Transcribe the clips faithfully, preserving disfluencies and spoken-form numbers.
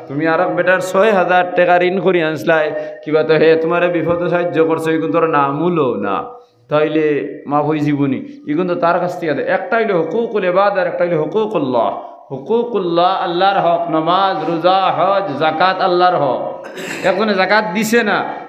তুমি আরক বেটার ছয় হাজার টেকা ঋণ করি আনছলায়, কিবা তো হে তুমারে বিপদো সাহায্য করছে, ইগুন তোর নামও লও না, তাইলে মাফ অইযিবো নি? ইগুন তো তার কাছ থাকি দেয়। একটা অইলো হুকুকুল ইবাদ আর একটা অইলো হুকুকুল্লাহ। হুকুকুল্লাহ আল্লার হক, নামাজ, রোজা, হজ, যাকাত আল্লার হক। একজনে যাকাত দিছে না,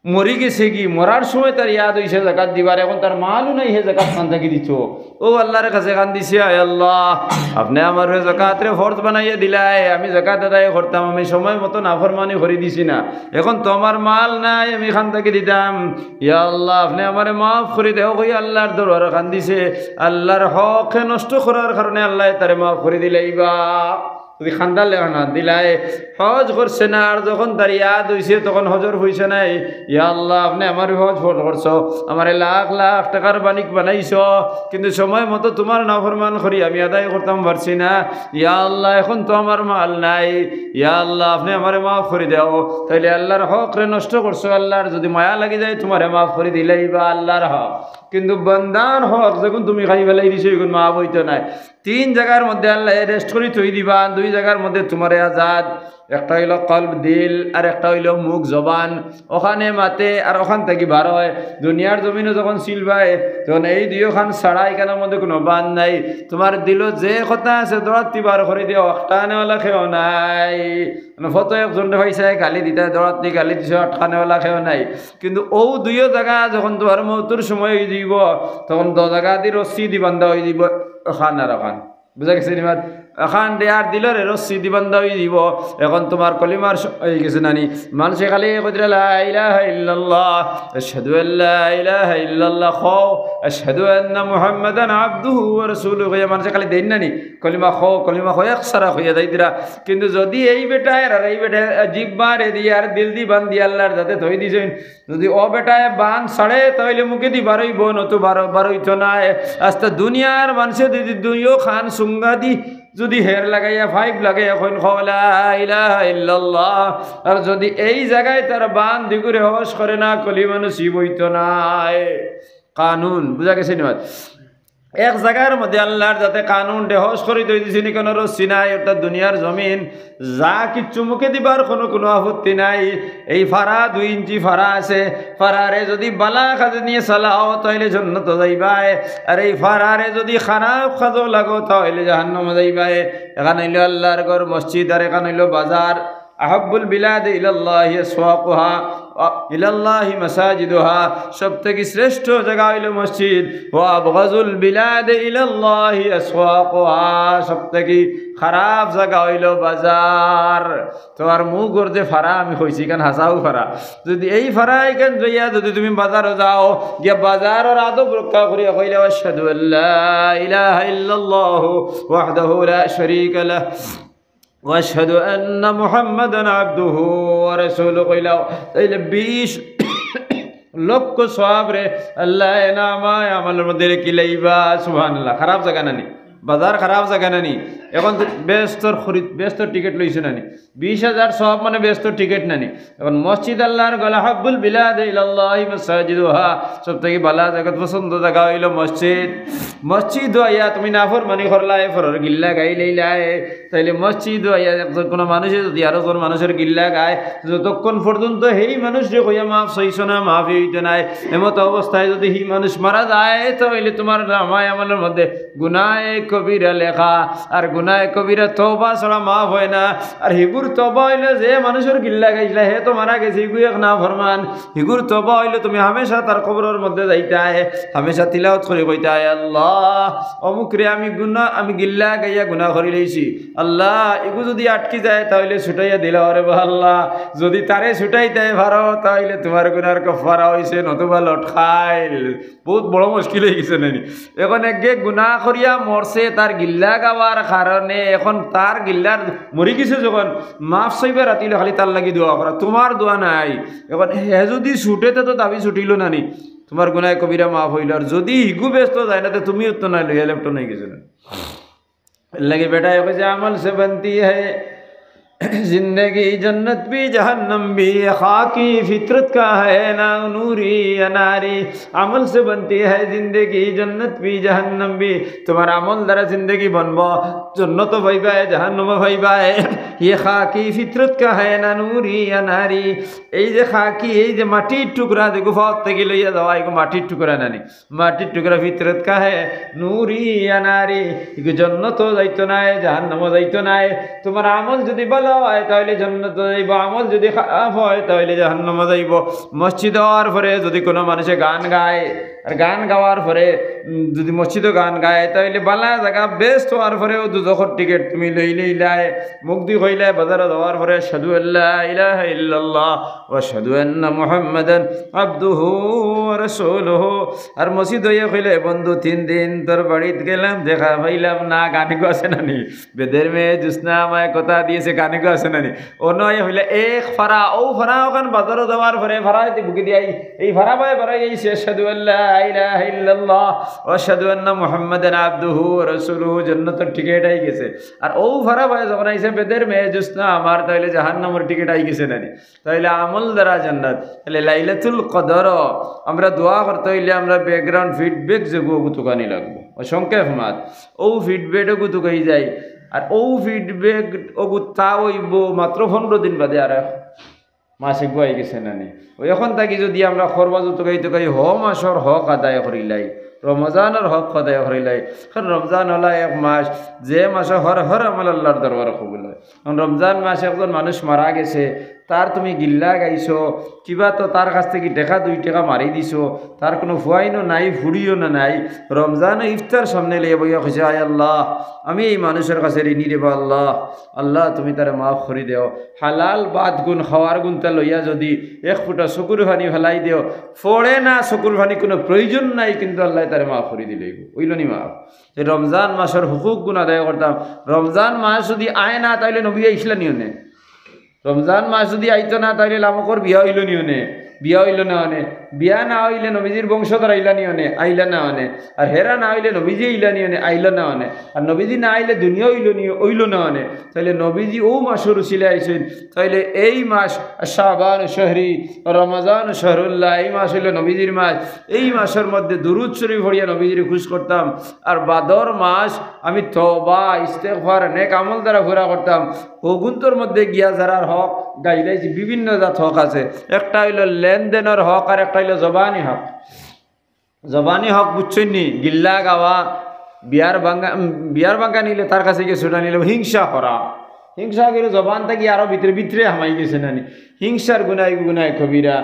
মরি গেছেগি, মরার সময় তার ইয়াদ অইছে যাকাত দিবার, এখন তার মালও নাই, হে যাকাত খান থাকি দিতো। অউ আল্লার কাছে কান্দিছে, "আয় আল্লাহ, আপনে আমার উপরে যাকাতরে ফরজ বানাইয়া দিলায়, আমি যাকাত আদায় করতাম, আমি সময় মতো নাফরমানি করি দিছি না, এখন তো আমার মাল নাই, আমি খান থাকি দিতাম। ইয়া আল্লাহ, আপনে আমারে মাফ করি দেও।" কই আল্লার দরবারো কান্দিছে। আল্লার হক নষ্ট করার কারণে আল্লায় তারে মাফ করি দিলাইবা। যদি কান্দার লেখা না দিলায়, হজ করছে না, আর যখন তার ইয়াদ অইছে তখন হজর পয়সা নাই। ইয়া আল্লাহ, আপনে আমার হজ ফরজ করছো, আমারে লাখ লাখ টেকার মালিক বানাইছো, কিন্তু সময় মতো তুমার নাফরমান করি আমি আদায় করতাম পারছি না। ইয়া আল্লাহ, এখন তো আমার মাল নাই। ইয়া আল্লাহ, আপনে আমারে মাফ করি দেও। তাইলে আল্লার হকরে নষ্ট করছো, আল্লার যদি মায়া লাগি যায় তুমারে মাফ করি দিলাইবা, আল্লার হক। কিন্তু বান্দার হক যখন তুমি খাই ফালাই দিছো, ইগুন মাফ অইতো নায়। তিন জাগার মধ্যে আল্লায় arrest করি থই দিবা, দুই জাগার মধ্যে তুমারে আজাদ। একটা অইলো কলব, দিল, আর একটা অইলো মুখ, জবান। ওখানে মাতে আর ওখান থাকি বার অয়। দুনিয়ার জমিনো যখন চিল্লায়, তখন এই দুইওখান ছাড়া ইখানর মধ্যে কুনু বান নাই। তুমার দিলো যে কথা আছে, দৌড়াত্তি বার করি দেও, আটকানেওয়ালা কেউ নাই। মানে, ফতো একজনরে পাইছায় গালি দিতায়, দৌড়াত্তি গালি দিছো, আটকানেওয়ালা কেউ নাই। কিন্তু অউ দুইও জাগা যখন তুমার মউতর সময় অইযিবো, তখন দুই জাগাদি রশি দি বান্ধা অইযিবো, অখান আর অখান। বুঝা গেছে নি মাত? অখানরে আর দিলরে রশি দি বান্ধা অইযিবো। এখন তুমার কলিমার স-, অইগেছে না নি? মানষে খালি কইতরা, "লা ইলাহা ইল্লাল্লাহ, আশহাদু আল্লা ইলাহা ইল্লাল্লাহ, কও, আশহাদু আন্না মুহাম্মাদান আবদুহু ওয়া রাসূলুহু।" কইয়া মানষে খালি দেইন না নি? কলিমা কও, কলিমা কও, এক সারা কইয়া যাইতরা। কিন্তু যদি এই বেটায় আর এই বেটায় জিব্বারে দিয়া আর দিল দি বান্ধি আল্লার যাতে থই দিছইন, যদি অউ বেটায় বান ছাড়ে, তাইলে মুখেদি বার অইবো, নতু বার-, বার অইতো নায়। আস্তা দুনিয়ার মানষে যদি দুইও খান সুঙ্গা দি, যদি হের লাগাইয়া, পাইপ লাগাইয়া কইন, "কও লা ইলাহা ইল্লাল্লাহ", আর যদি এই জাগায় তার বান দিগুরে হস করে না, কলিমা নসিব অইতো নায়। কানুন, বুঝা গেছে নি মাত? এক জাগার মধ্যে আল্লার যাতে কানুন রে হস করি থই দিছে নি, কুনু রশি নাই, অর্থাৎ দুনিয়ার জমিন যা কিচ্ছু মুখে দিবার কুনু, কুনু আপত্তি নাই। এই ফারা দুই ইঞ্চি ফারা আছে, ফারারে যদি বালা কাজে নিয়া চালাও, তাইলে জন্নতো যাইবায়। আর এই ফারারে যদি খারাপ কাজো লাগো, তাইলে জাহান্নামো যাইবায়। এখান অইলো আল্লার ঘর, মসজিদ, আর এখান অইলো বাজার। আহাব্বুল বিলাদে ইলাল্লাহি আসওয়াকুহা, আ, ইলাল্লাহি মাসাজিদুহা, সব থাকি শ্রেষ্ঠ জাগা অইলো মসজিদ। ওয়া আবগাজুল বিলাদে ইলাল্লাহি আসওয়াকুহা, সব থাকি খারাপ জাগা অইলো বাজার। তুমার মুখর যে ফারা আমি কইছি, ইখান হাছাউ ফারা। যদি এই ফারা ইখান লইয়া যদি তুমি বাজারো যাও, গিয়া বাজারর আদব রক্ষা করিয়া কইলে, "আশহাদু আল্লা ইলাহা ইল্লাল্লাহু ওয়াহদাহু লা শারীকা লাহ, ওয়া আশহাদু আন্না মুহাম্মাদান আবদুহু ওয়া রাসূলুহু," কইলাও, তাইলে বিশ লক্ষ সওয়াবরে আল্লায় নামায়ে আমলর মধ্যে লেখিলাইবা। সুবহানাল্লাহ। খারাপ জাগা না নি? বাজার খারাপ জাগা না নি? এখন তো বেহেস্তর খরিদ, বেহেস্তর টিকিট লইছো না নি? বিশ হাজার সওয়াব মানে বেহেস্তর টিকিট না নি? এখন মসজিদ আল্লার ঘর, আহাব্বুল বিলাদে ইলাল্লাহি মাসাজিদুহা, সব থাকি বালা জাগা, পছন্দ জাগা অইলো মসজিদ। মসজিদো আইয়া তুমি নাফরমানি করলায়, পরর গিল্লা গাইলাইলায়, তাইলে মসজিদো আইয়া একজন কুনু মানষে যদি আরকজন মানষর গিল্লা গায়, যতক্ষণ পর্যন্ত হেই মানুষরে কইয়া মাফ চাইছো না, মাফ অইতো নায়, এমতো অবস্থায় যদি হি মানুষ মারা যায়, তাইলে তুমার নামায়ে আমলর মধ্যে গুনায়ে কবিরা লেখা, আর গুনায়ে কবিরা তওবা ছাড়া মাফ অয় না। আর হিগুর তওবা অইলো যে মানুষর গিল্লা গাইছলায়, হে তো মারা গেছে, হিগু এক নাফরমান। হিগুর তওবা অইলো তুমি হামেশা তার কবরর মধ্যে যাইতায়, হামেশা তিলাওয়াত করি কইতায়, "আল্লাহ, অমুকরে আমি গুনা, আমি গিল্লা গাইয়া গুনা করিলাইছি। আল্লাহ, ইগু যদি আটকি যায়, তাইলে ছুটাইয়া দিলাও রে বা আল্লাহ। যদি তারে ছুটাইতায় পারো, তাইলে তুমার গুনার কাফফারা অইছে, নতুবা লটকাইল।" বউত বড় মুশকিল অইগেছে না নি? এখন একগে গুনা করিয়া মরছে, তার গিল্লা গাওয়ার কারণে এখন তার গিল্লার, মরি গেছে যখন, মাফ চাইবার আতিলো খালি তার লাগি দোয়া করা, তুমার দোয়া নাই। এখন হে যদি ছুটে, তে তো দাবি ছুটিলো না নি? তুমার গুনায়ে কবিরা মাফ অইলো। আর যদি হিগু বেহেস্তো যায় না, তে তুমিও তো নাইলো, ইয়া লেফটন অইগেছো না। এর লাগি বেটায় কইছে, "আমল সে বনতি হ্যায়, زندگی جنت بھی جہنم بھی، خاکی فطرت کا ہے نہ نوری یا ناری۔ عمل سے بنتی ہے زندگی جنت بھی جہنم بھی۔ তোমার আমল দ্বারা জিন্দেগি বনবো, জন্নত পাইবায়, জাহান্নামও পাইবায়। یہ خاکی فطرت کا ہے نہ نوری یا ناری। এই যে খাকি, এই যে মাটির টুকরা, যে গুফা থাকি লইয়া যাওয়া, এগু মাটির টুকরা নানি? মাটির টুকরা ফিতরত কা হে, নুরি ইয়া নারি, ইগু জন্নতও যাইতো নায়, জাহান্নামও যাইতো নায়। তোমার আমল যদি ভালা হয়, তাইলে জন্নতো যাইবো, আমল যদি খারাপ হয়, তাইলে জাহান্নামও যাইবো। মসজিদো আওয়ার পরে যদি কোনো মানুষে গান গায়, আর গান গাওয়ার পরে, উম, যদি মসজিদো গান গায়, তাইলে ভালা জাগা বেহেস্ত অওয়ার পরেও দুজখর টিকিট তুমি লইলাইলায়। মুখদি কইলায়, বাজারো যাওয়ার পরে, আশহাদু আল্লা ইলাহা ইল্লাল্লাহ ওয়া আশহাদু আন্না মুহাম্মাদান আবদুহু ওয়া রাসূলুহু। আর মসজিদো আইয়া কইলে, বন্ধু, তিন দিন তোর বাড়িত গেলাম, দেখা পাইলাম না, গান ইগু আছে নানি? বেদের মেয়ে জোসনা আমায় কথা দিয়েছে, গান ইগু আছে নানি? অনো আইয়া কইলে, এক ফারা, অউ ফারা অখান বাজারো যাওয়ার পরে ফারা ইদি বুকি দিয়া, এই ফারা বায় ফারা আইছে, আশহাদু আল্লা ইলাহা ইল্লাল্লাহ ওয়া আশহাদু আন্না মুহাম্মাদান আবদুহু ওয়া রাসূলুহু, জন্নতর টিকিট আই গেছে। আর অউ ফারা বায় যখন আইছে, বেদের মেয়ে জোসনা আমার, তাইলে জাহান্নামর টিকিট আই গেছে নানি? তাইলে আমল দ্বারা জান্নাত। তাইলে লাইলাতুল কদর আমরা দোয়া করতে অইলে আমরা background feedback যেগু অগু তুকানি লাগবো। অউ সংক্ষেপ মাত, অউ feedback অগু তুকাই যায়। আর অউ feedback অগু তা অইবো মাত্র পনরো দিন বাদে, আর এক মাস এগু আই গেছে নানি? অউ অখন থাকি যদি আমরা করবাজু তুকাই তুকাই হ মাসর হক আদায় করিলাই, রমজানর হক আদায় করিলাই, কারণ রমজান অইলা এক মাস, যে মাসো হর হর আমল আল্লার দরবারো কবুল হয়। কারণ রমজান মাস একজন মানুষ মারা গেছে, তার তুমি গিল্লা গাইছো, কিবা তো তার কাছ থাকি টেকা দুই টেকা মারি দিছো, তার কুনু ফুয়াইনও নাই, ফুড়িও না নাই, রমজানো ইফতার সামনে লইয়া বইয়া কইছে, আয় আল্লাহ, আমি এই মানুষর কাছে ঋণী রেবা আল্লাহ, আল্লাহ তুমি তারে মাফ করি দেও। হালাল ভাত গুন খাওয়ার গুনতা লইয়া যদি এক ফুটা চকুর পানি ফালাই দেও, পড়ে না চকুর পানি, কুনু প্রয়োজন নাই, কিন্তু আল্লায় তারে মাফ করি দিলাইবো। অইলো নি মাফ? তে রমজান মাসর হুকুক গুন আদায় করতাম। রমজান মাস যদি আয় না, তাইলে নবী আইছলা নি অনে? রমজান মাস যদি আইতো না, তাইলে লামকর বিয়া অইলো নি অনে? বিয়া অইলো না অনে। বিয়া না অইলে নবীজির বংশধর আইলা নি অনে? আইলা না অনে। আর হেরা না অইলে নবীজি আইলা নি অনে? আইলা না অনে। আর নবীজি না আইলে দুনিয়া অইলো নি, অইলো না অনে। তাইলে নবীজি অউ মাসর উছিলায় আইছইন। তাইলে এই মাস শাবান শহরি, রমাজান শহরুল্লাহ, এই মাস অইলো নবীজির মাস। এই মাসর মধ্যে দুরুদ শরিফ পড়িয়া নবীজিরে খুশ করতাম। আর বাদর মাস আমি তওবা, ইস্তেগফার, নেক আমল দ্বারা পুরা করতাম। হগুন্তর মধ্যে গিয়া যারার হক গাইলাইছি, বিভিন্ন জাত হক আছে। একটা অইলো লেনদেনর হক, আর একটা অইলো জবানি হক। জবানি হক বুঝছইন নি? গিল্লা গাওয়া, বিয়ার ভাঙ্গা, উম, বিয়ার ভাঙ্গা নিলে তার কাছে গিয়া ছুটা নিলে হিংসা করা। হিংসা করি জবান থাকি আরো ভিতরে ভিতরে হামাই গেছে নানি? হিংসার গুনায় গুনায় কবিরা।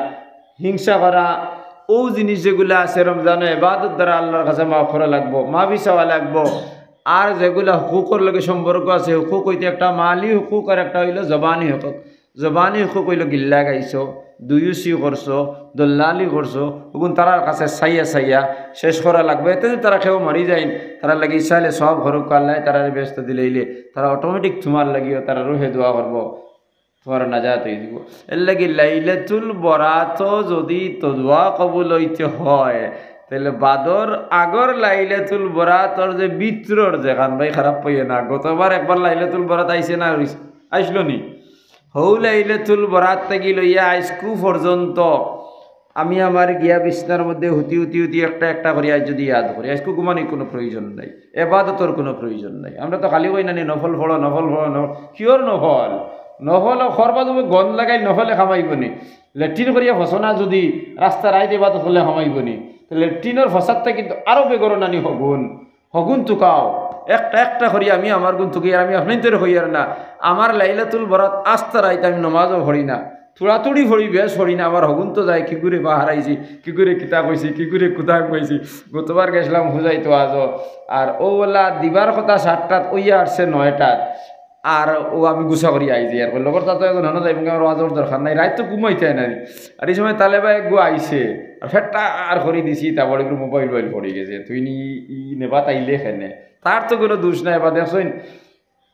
হিংসা করা, অউ জিনিস যেগুলা আছে রমজানো এবাদত দ্বারা আল্লার কাছে মাফ করা লাগবো, মাফি চাওয়া লাগবো। আর যেগুলা হুকুকর লগে সম্পর্ক আছে, হুকুক অইতে একটা মালি হুকুক আর একটা অইলো জবানি হুকুক। জবানি হুকুক অইলো গিল্লা গাইছো, দুয়ুসি করছো, দল্লালি করছো, অগুন তারার কাছে চাইয়া চাইয়া শেষ করা লাগবো। এতে যদি তারা কেউ মরি যাইন, তারার লাগি ইসালে সওয়াব করউক্কা, আল্লায় তারারে বেহেস্ত দিলাইলে, তারা automatic তুমার লাগিও তারা রুহে দোয়া করবো, তুমার নাজাত অইযিবো। এরলাগি লাইলাতুল বরাতো যদি তো দোয়া কবুল অইতে হয়, তাইলে বাদর আগর লাইলাতুল বরাতর যে ভিতরর যেখান, ভাই খারাপ পাইও না, গতবার একবার লাইলাতুল বরাত আইছে না, আইছলো নি? হউ লাইলাতুল বরাত থাকি লইয়া আইজকু পর্যন্ত আমি আমার গিয়া বিছনার মধ্যে হুতি হুতি হুতি একটা একটা করি আইজ যদি ইয়াদ করি, আইজকু ঘুমানির কুনু প্রয়োজন নাই, এবাদতর কুনু প্রয়োজন নাই। আমরা তো খালি কই না নি, নফল পড়ো, নফল পড়ো, নফল। কিয়র নফল? নফল করবা তুমি গন্ধ লাগাইল, নফলে কামাইবো নি? লেট্রিন করিয়া ফসনা যদি রাস্তার আইত এবাদত করলে কামাইবো নি? তো লেট্রিনর ফসাদটা কিন্তু আরো বেগর নানি হগুন। হগুন তুকাও, একটা একটা করি আমি আমার গুন তুকি, আর আমি আপনাইন্তরে কইয়ার না, আমার লাইলাতুল বরাত আস্তা রাইত আমি নমাজও পড়ি না, তুড়াতুড়ি পড়ি, বেশ পড়ি না, আমার হগুন তো যায়, কিগুরে বা হারাইছি, কিগুরে কিতা কইছি, কিগুরে কুতা কইছি। গতবার গেছলাম হুজাইতো আজও, আর অউ ওলা দিবার কথা সাতটাত, অইয়া আটছে নয়টাত। আর অউ আমি গুছা করি আইছি, আর লগর তাতো একজন হনো যাইবো, আমার ওয়াজর দরকার নাই, রাইত তো ঘুমাইতায় নায়। আর ই সময় তালেবা এগু আইছে, আর ফেট্টা আর করি দিছি, তা বড় করে মোবাইল টোবাইল পড়ি গেছে। তুই নি ই নেবাত আইলে কেনে? তার তো কুনু দুষ নাই, বা দেখছইন,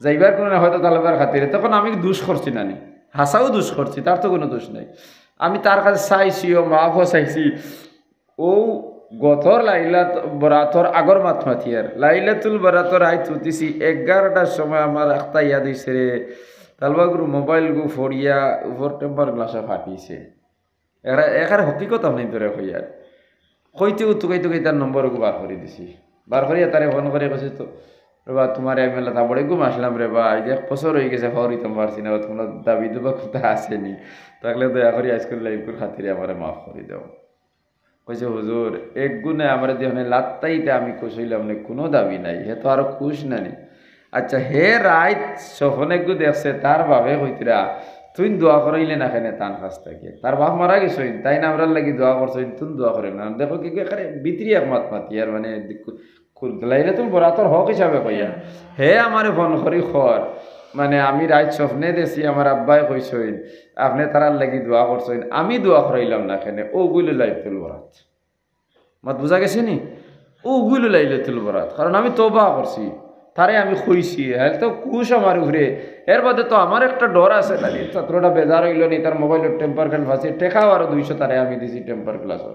যাইবার কুনু না, হয়তো তালেবার খাতিরে। তখন আমি দুষ করছি নানি? হাছাউ দুষ করছি, তার তো কুনু দুষ নাই। আমি তার কাছে চাইছিও, মাফও চাইছি। অউ গতর লাইলাত বরাতর আগর মাত মাতিয়ার, লাইলাতুল বরাতর রাইত হুতিছি এগারোটার সময় আমার আখতা ইয়াদ অইছে রে, তালবা গুরু মোবাইল গু ফড়িয়া উপর টেম্পার গ্লাসে ফাটিছে। এরা এখানে হকিকত আপনি ধরে কইয়ার। কইতে উতুকাই তুকাই তার নম্বর গু বার করি দিছি। বার করিয়া তারে ফোন করে কইছি, "তো রে বা, তোমার আমি মেলা তা বড় ঘুম আসলাম রে বা, এই যে এক বছর হয়ে গেছে, ফাউরি তো মারছি না, কোনো দাবি দুবা কথা আসেনি, থাকলে দয়া করি আজকের লাইভ করে খাতিরে আমারে মাফ করে দাও।" কইছে, "হুজুর, এক গুণে আমার যেখানে লাত্তাইতে আমি খুশ হইলাম না, কোনো দাবি নাই, হে তো আরো খুশ নানি।" আচ্ছা, হে রাইত স্বপ্নে গু দেখছে, তার বাপে কইতরা, "তুই দোয়া করাইলে না কেনে তান কাছ থেকে? তার বাপ মারা গেছইন, তাইন আমরার লাগি দোয়া করছইন, তুই দোয়া করে না।" দেখো কি, কি, এখানে ভিতরি এক মাত মাতি, আর মানে, লাইলাতুল বরাতর হক হিসাবে কইয়া, হে আমারে ফোন করি খর, মানে, "আমি রাইত স্বপ্নে দেখছি, আমার আব্বায় কইছইন, আপনে তারার লাগি দোয়া করছইন, আমি দোয়া করাইলাম না কেনে?" ও গুইল লাইলাতুল বরাত। মাত বুঝা গেছে নি? ও গুইল লাইলাতুল বরাত, কারণ আমি তওবা করছি, তারে আমি কইছি, হ্যাঁ, তো খুশ আমার উপরে। এর বাদে তো আমার একটা ডর আছে, খালি ছাত্রটা বেজার হইল নি, তার মোবাইলের টেম্পার গ্লাস ফাঁসি, টেকাও আরো দুইশো তারে আমি দিছি টেম্পার গ্লাসর।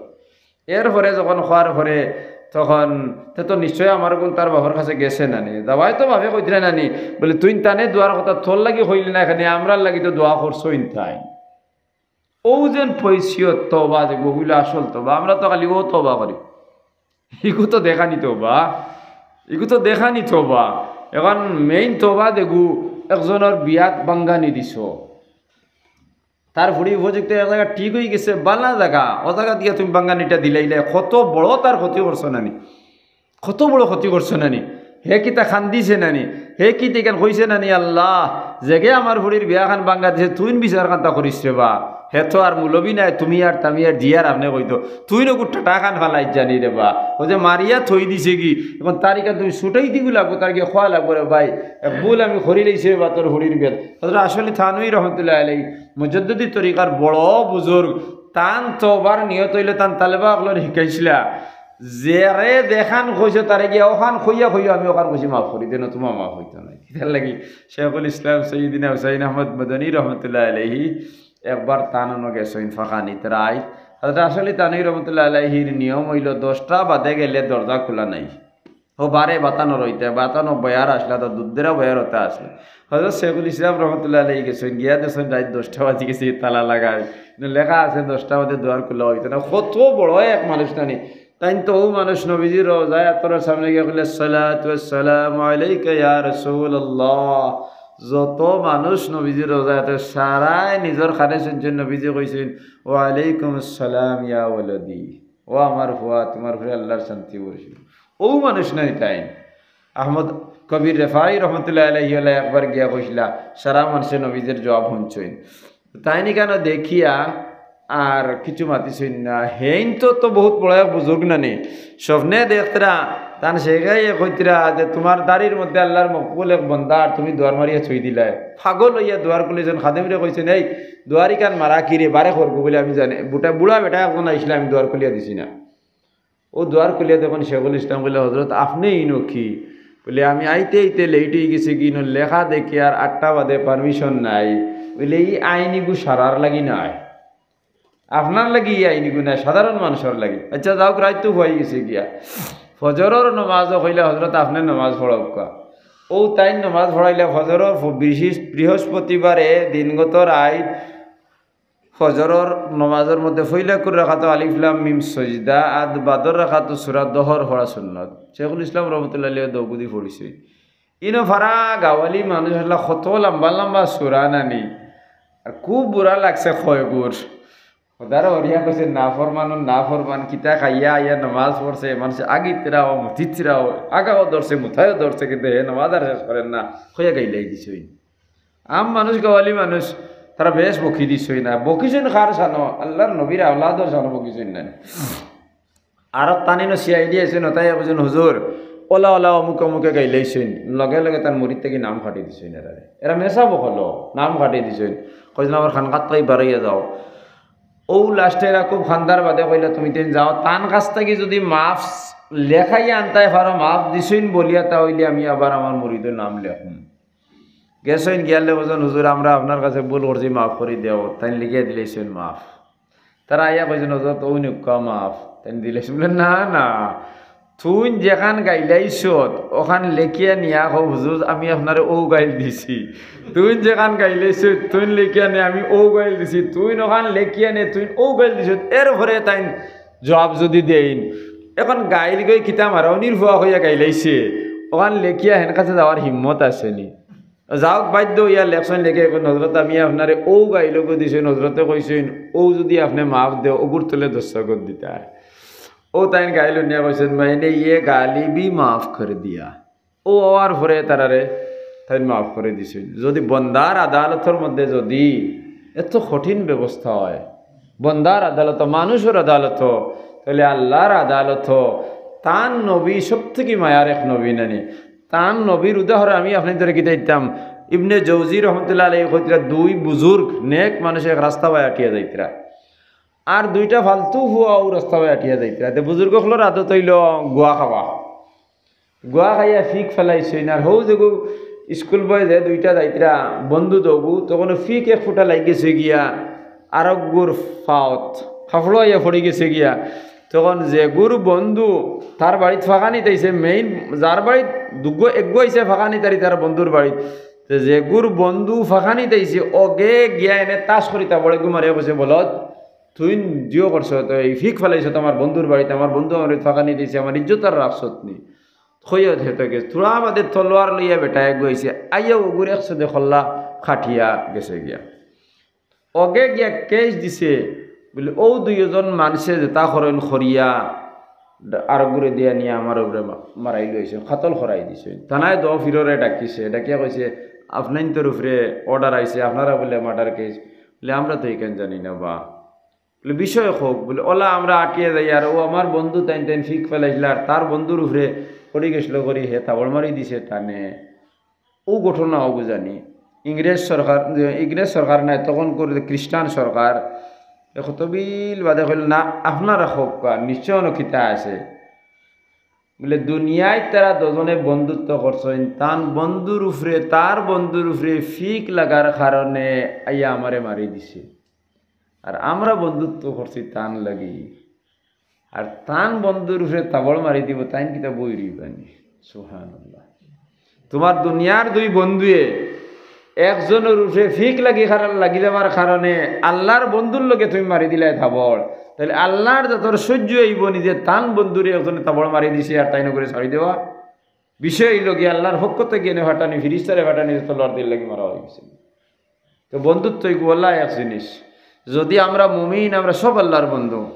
এরপরে যখন খোয়ার পরে, তখন তে তো নিশ্চয় আমার গুণ তার বাবার কাছে গেছে নানি, দাবায় তো বাপে কইতরা নানি, বলে, "তুই তানে দোয়ার কথা তোর লাগি কইলি না, এখানে আমরার লাগি তো দোয়া করছইন তাই।" ও যেন পয়সিয়ত তওবা, যে গগুলো আসল তওবা, আমরা তো খালি ও তওবা করি, ইগু তো দেখানি তওবা, ইগু তো দেখানি তওবা। এখন মেইন তওবা দেখু, একজনের বিয়াত বাঙ্গানি দিছ, তার ফুড়ি উপযুক্ত এক জায়গা ঠিক হয়ে গেছে, বালা জায়গা, ও জায়গা দিয়া তুমি বাঙ্গানিটা দিলাইলে, কত বড় তার ক্ষতি করছো নানি, কত বড় ক্ষতি করছো নানি। হে কিতা খান্দিছে নানি, হে কিতা ইখান কইছে নানি, "আল্লাহ, যেগে আমার ফুড়ির বিয়াখান বাঙ্গা দিছে, তুইন বিচার কান্তা করিস রে বা।" হে তো আর মুলবি নাই, তুমি আর তামি আর জিয়ার আপনে কইতো, তুইন ওগু টাটা খান ফালাই জানি রে বা। ও যে মারিয়া থই দিছে কি, এখন তার ইখান তুমি ছুটাই দিগু লাগবো, তার গিয়ে খোয়া লাগবো রে ভাই। এক ভুল আমি করি লইছি রে বা তোর ফুড়ির বিয়াত। হযরত আশরাফ আলী থানভী রহমতুল্লাহ আলাইহি, মুজাদ্দিদি তরিকার বড় বুজুর্গ, তান তওবার নিয়ত হইলে তান তালেবা অকলরে হিকাইছিলা, "যেরে যেখান কইছো তারে গিয়া ওখান কইয়া কইও, আমি ওখান কইছি মাফ করি দেন, তোমার মাফ হইতো না।" কিতার লাগি? শেখুল ইসলাম সৈয়দিনা হুসাইন আহমদ মদনী রহমতুল্লাহ আলাইহি একবার তান অনো গেছইন ফাঁকানিত রাইত। হযরত আশরাফ আলী থানভী রহমতুল্লাহ আলাইহির নিয়ম হইল দশটা বাদে গেলে দরজা খোলা নাই। ও বারে বাতানো রইতে, বাতানো বয়ার আসলা তো দুধেরা বয়ার হতে আসলে। হযরত শেখুল ইসলাম রহমতুল্লাহ আলাইহি গেছইন, গিয়া দেখছইন রাইত দশটা বাজি গেছে, তালা লাগাই। কিন্তু লেখা আছে দশটা বাদে দুয়ার খোলা হইতো না। কত বড় এক মানুষ নানি। তাইন তো ও মানুষ নবীজির রওজায়ে আতহারর সামনে গিয়া কইলে, "সালাতু ওয়াসসালামু আলাইকা ইয়া রাসূলুল্লাহ।" যত মানুষ নবীজির রওজায়ে আতহার সারায় নিজর কানে শুনছইন, নবীজি কইছইন, "ওয়ালাইকুম আসসালাম ইয়া ওয়ালাদি।" ও আমার ফুয়া, তোমার উপরে আল্লাহর শান্তি বর্ষিত। ও মানুষ নানি তাইন। আহমদ কবির রেফাই রহমতুল্লাহ আলাইহি ওলা একবার গিয়া কইছিলা, সারা মানুষে নবীজির জবাব হুনছইন। তাইন ইখানো দেখিয়া আর কিছু মাতিছইন না। হেইন তো, তো বহুত বড় এক বুজুর্গ নানি। স্বপ্নে দেখতরা, তান শেখাইয়ে কইতরা যে, "তোমার দাড়ির মধ্যে আল্লাহর মকবুল এক বন্দা, আর তুমি দুয়ার মারিয়া ছুই দিলায়।" পাগল হইয়া দুয়ার খুলিছইন, খাদেমরে কইছইন, "এই, দুয়ার ইখান মারা কি রে, বারে করবো বলে আমি জানি।" বুটা-, বুড়া বেটা একজন আইসলে আমি দুয়ার খুলিয়া দিছি না। ও দুয়ার খুলিয়া দেখইন শেখুল ইসলাম কইলে, "হজরত, আপনে ইনো কি?" বলে, "আমি আইতে আইতে লেট হয়ে গেছে কি, ইনো লেখা দেখি আর আটটা বাদে পারমিশন নাই।" বলে, "ই আইন ইগু সারার লাগি নায়, আপনার লাগি ই আইন ইগু নায়, সাধারণ মানুষর লাগি।" আচ্ছা, যাউক, রাইত তো হয়ে গেছে গিয়া। ফজরর নমাজও কইলে, "হজরত, আপনে নমাজ পড়াউক্কা।" ও তাইন নমাজ পড়াইলা ফজরর ফ-, বিশিষ-, বৃহস্পতিবারে দিনগত রাইত ফজরর নমাজর মধ্যে পয়লাকুর রাকাতো আলিফ লাম মিম সজদা, আর বাদর রাকাতো সূরা দহর পড়া সুন্নত। শেখুল ইসলাম রহমতুল্লাহ আলাইহি দৌগুদি পড়ছে। ইনো ফারা গাওয়ালি মানুষ আসলা, কত লম্বা লম্বা সূরা নানি। আর খুব বুরা লাগছে কয়গুর। খোদার হরিয়া কইছে, "না ফরমান, না ফরমান, কিতা খাইয়া আইয়া নমাজ পড়ছে, মানুষ আগিত্রাও, মুতিত্রাও, আগাও ধরছে, মুথায়ও ধরছে, কিন্তু হে নমাজ আর শেষ করের না।" কইয়া গাইলাই দিছইন। আম মানুষ, গাওয়ালি মানুষ, তারা বেশ বকি দিছইন না। বকিছইন কার শানো? আল্লাহর নবীর আওলাদর শানো বকিছইন না। আরক তান ইনো সিআইডি আইছইন, তাইন কইছইন, "হুজুর, ওলা ওলা অমুক অমুকে গাইলাইছইন।" লগে লগে তান মুরিদ থাকি নাম কাটি দিছইন এরারে। এরা মেসাব অকল, নাম কাটি দিছইন। কইছইন, "আমার খানকাত থাকি বারইয়া যাও।" ও লাস্টে এরা খুব খান্দার বাদে কইলা, "তুমি তাইন যাও।" তান কাছ থাকি যদি মাফ লেখাইয়া আনতায় পারো, মাফ দিছইন বলিয়া, তা অইলে আমি আবার আমার মুরিদর নাম লেখমু। গেছইন, গিয়ালে কইছইন, "হুজুর, আমরা আপনার কাছে ভুল করছি, মাফ করি দেও।" তাইন লিখিয়া দিলাইছইন মাফ। তারা আইয়া কইছইন, "হজরত, অউ নিউক্কা মাফ।" তাইন দিলাইছইন, বলে, "না, না, তুইন যেখান গাইলাইছত, ওখান লেখিয়া নিয়া কও, "হুজুর, আমি আপনারে অউ গাইল দিছি।" তুইন যেখান গাইলাইছত, তুইন লেখিয়া নে, "আমি অউ গাইল দিছি।" তুইন ওখান লেখিয়া নে, তুইন অউ গাইল দিছত। এরপরে তাইন জবাব যুদি দেইন, এখন গাইল গই কিতা মারাউনির ফুয়া কইয়া গাইলাইছে, ওখান লেখিয়া হেন কাছে যাওয়ার হিম্মত আছে নি? যাউক, বাধ্য অইয়া লেখছইন, লেখে কইন, "হজরত, আমি আপনারে অউ গাইল গো দিছইন, হজরতে কইছইন, অউ যুদি আপনে মাফ দেও, অগুর তলে দস্তখত দিতা।" অউ তাইন গাইল নিয়া কইছইন, "মাইনে ইয়ে গালি ভি মাফ কর দিয়া।" অউ অওয়ার পরে তারারে তাইন মাফ করি দিছইন। যুদি বন্দার আদালতর মধ্যে যুদি এত কঠিন ব্যবস্থা অয়, বন্দার আদালত, মানুষর আদালত, তাইলে আল্লার আদালত, তান নবী সব থাকি মায়ার এক নবী নানি। তান নবীর উদাহরণ আমি আপনাইন্তরে কিতা দিতাম, ইবনে জৌজি রহমতুল্লাহ আলাইহি কইতরা, দুই বুজুর্গ নেক মানুষ এক রাস্তা বায় আটিয়া যাইতরা, আর দুইটা ফালতু ফুয়া অউ রাস্তা বায় আটিয়া যাইতরা। তে বুজুর্গ অকলর আদত অইলো গুয়া খাওয়া, গুয়া খাইয়া ফিক ফালাইছইন। আর হউ যেগু স্কুল বয় যে দুইটা যাইতরা বন্ধু দুগু, তখন ফিক এক ফুটা লাগি গেছে গিয়া আরগুর ফাওত, ফাফড় অইয়া পড়ি গেছে গিয়া। তখন যেগুর বন্ধু তার বাড়িত ফাঁকানিত আইছে, মেইন যার বাড়িত দুগু, একগু আইছে ফাঁকানিত আর তার বন্ধুর বাড়িত, তে যেগুর বন্ধু ফাঁকানিত আইছে, অগে গিয়া এনে তাস করি তাবড় এগু মারিয়া কইছে, "বলদ, তুইন জিও করছত, এই ফিক ফালাইছত আমার বন্ধুর বাড়িত, আমার বন্ধু আমার ফাঁকানিত আইছে, আমার ইজ্জত আর রাখছত নি।" কইয়া হেতা গেছে, থুড়া বাদে তলোয়ার লইয়া বেটা এগু আইছে, আইয়া অগুর এক ছদে কল্লা কাটিয়া গেছে গিয়া। অগে গিয়া কেস দিছে, বুলে, "অউ দুইজন মানষে যেতা করইন করিয়া, আরগুরে দিয়া নিয়া আমার উপরে মা-, মারাইল অইছে, কাতল করাই দিছে।" থানায় দো ফিররে ডাকিছে, ডাকিয়া কইছে, "আপনাইন্তর উপরে অর্ডার আইছে, আপনারা বুলে মার্ডার কেস।" বুলে, "আমরা তো ইখান জানি না বা।" বুলে, "বিষয় কউক।" বুলে, "অলা আমরা আটিয়া যাইয়ার, অউ আমার বন্ধু তাইন তাইন ফিক ফালাইছলা, আর তার বন্ধুর উপরে পড়ি গেছলো করি হে তাবড় মারি দিছে টানে।" অউ ঘটনা অগু জানি। ইংরেজ সরকার, ইংরেজ সরকার নায়, তখনকুর খ্রিস্টান সরকার, এ কতবিল বাদে কইল, "না, আপনারা কউক্কা, নিশ্চয় অনো কিতা আছে।" বুলে, "দুনিয়াত তারা দুজনে বন্ধুত্ব করছইন, তান বন্ধুর উপরে, তার বন্ধুর উপরে ফিক লাগার কারণে আইয়া আমারে মারি দিছে। আর আমরা বন্ধুত্ব করছি তান লাগি। আর তান বন্ধুর উপরে তাবড় মারি দিবো, তাইন কিতা বই রইবা নি?" সুবহানাল্লাহ। তুমার দুনিয়ার দুই বন্ধুয়ে একজনর উপরে ফিক লাগি কারণ, লাগি যাওয়ার কারণে আল্লার বন্ধুর লগে তুমি মারি দিলায় তাবড়, তাইলে আল্লার জাতর সইজ্য অইবো নি যে তান বন্ধুরে একজনে তাবড় মারি দিছে আর তাইন অগুরে ছাড়ি দেওয়া? বিষয় অইলো গিয়া আল্লার পক্ষ থাকি এনে ফাটানি, ফিরিস্তারে ফাটানি, তলোয়ার দিয়া লাগি মারা অইগেছে। তো বন্ধুত্ব ইগু আল্লাহ এক জিনিস। যুদি আমরা মুমিন, আমরা সব আল্লার বন্ধু।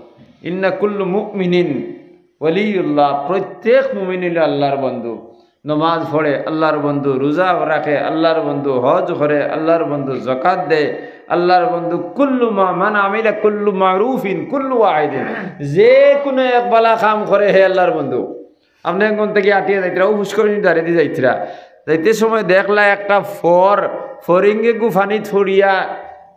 ইন্না কুল্লু মুমিনিন ওয়ালিউল্লাহ, প্রত্যেক মুমিন অইলো আল্লার বন্ধু। নমাজ পড়ে, আল্লার বন্ধু, রোজা রাখে, আল্লার বন্ধু, হজ করে, আল্লার বন্ধু, যাকাত দেয়, আল্লার বন্ধু। কুল্লু মা, মান আমিলা কুল্লু মারুফিন, কুল্লু ওয়াহিদিন, যে কুনু এক বালা কাম করে, হে আল্লার বন্ধু। আপনে এখান থাকি আটিয়া যাইতরা, অউ পুষ্করিনীর ধারেদি যাইতরা, যাইতে সময় দেখলা একটা ফর, ফরিঙ্গে গু পানিত পড়িয়া,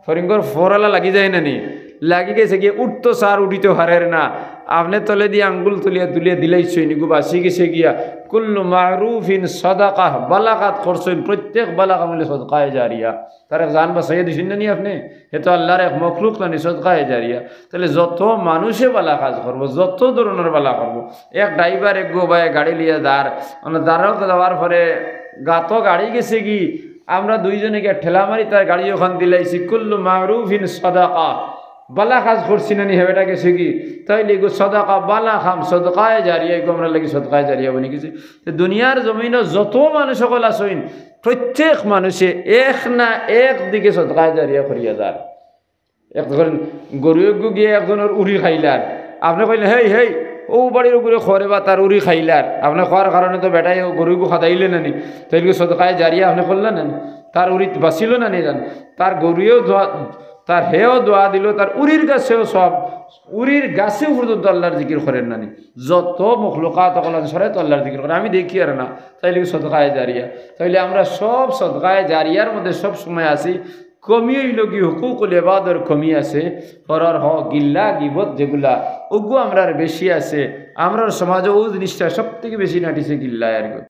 ফরিঙ্গর ফরআলা লাগি যায় না নি? লাগি গেছে গিয়া উঠতো চার, উঠিতো পারের না। আপনে তলেদি আঙ্গুল তুলিয়া তুলিয়া দিলাইছইন, ইগু বাচি গেছে গিয়া। কুল্লু মারুফিন সাদাকাহ, বালা কাজ করছইন, প্রত্যেক বালা কাম অইলে সদকায়ে জারিয়া। তার জান বাচাইয়া দিছইন না নি আপনে? হে তো আল্লার এক মখলুক না নি, সদকায়ে জারিয়া। তাইলে যত মানুষে বালা কাজ করবো, যত ধরনর বালা করবো, এক ড্রাইভার এগু বায় গাড়ি লইয়া যার, মানে যার যাওয়ার পরে গাতো গাড়ি গেছে গি, আমরা দুইজনে গিয়া ঠেলা মারি তার গাড়ি অখান দিলাইছি, কুল্লু মারুফিন সাদাকা, বালা কাজ করছি না নি, হে বেটা গেছে গি, তাইলে ইগু সাদাকা, বালা কাম, সদকায়ে জারিয়া, ইগু আমরার লাগি সদকায়ে জারিয়া বনি গেছে। তো দুনিয়ার জমিনো যত মানুষ অকল আছইন, প্রত্যেক মানুষে এক না এক দিকে সদকায়ে জারিয়া করিয়া যার। এক ধরেন গরু এগু গিয়া একজনর উরি খাইলার, আপনে কইলেন, "হেই, হেই, অউ বাড়ির অগুরে খরে বা তার উরি খাইলার।" আপনে কওয়ার কারণে তো বেটায় অউ গরু এগু খাদাইলে না নি, তাইলে সদকায়ে জারিয়া আপনে করলা না নি, তার উরিত বাচিলো না নি জান, তার গরুয়েও দোয়া, তার হেও দোয়া দিলো, তার উরির গাছেও সব, উরির গাছে পর্যন্ত আল্লার জিকির করের না নি। যত মখলুকাত অকল আছে, সরাই তো আল্লার জিকির করে, আমি দেখিয়ার না, তাইলে সদকায়ে জারিয়া। তাইলে আমরা সব সদকায়ে জারিয়ার মধ্যে সব সময় আছি, কমি অইলো গি হুকুকুল ইবাদর কমি আছে, পরর হক, গিল্লা, গিবত যেগুলা, অগু আমরার বেশি আছে। আমরার সমাজো অউ জিনিসটা সব থাকি বেশি নাটিছে গিল্লা আর কি।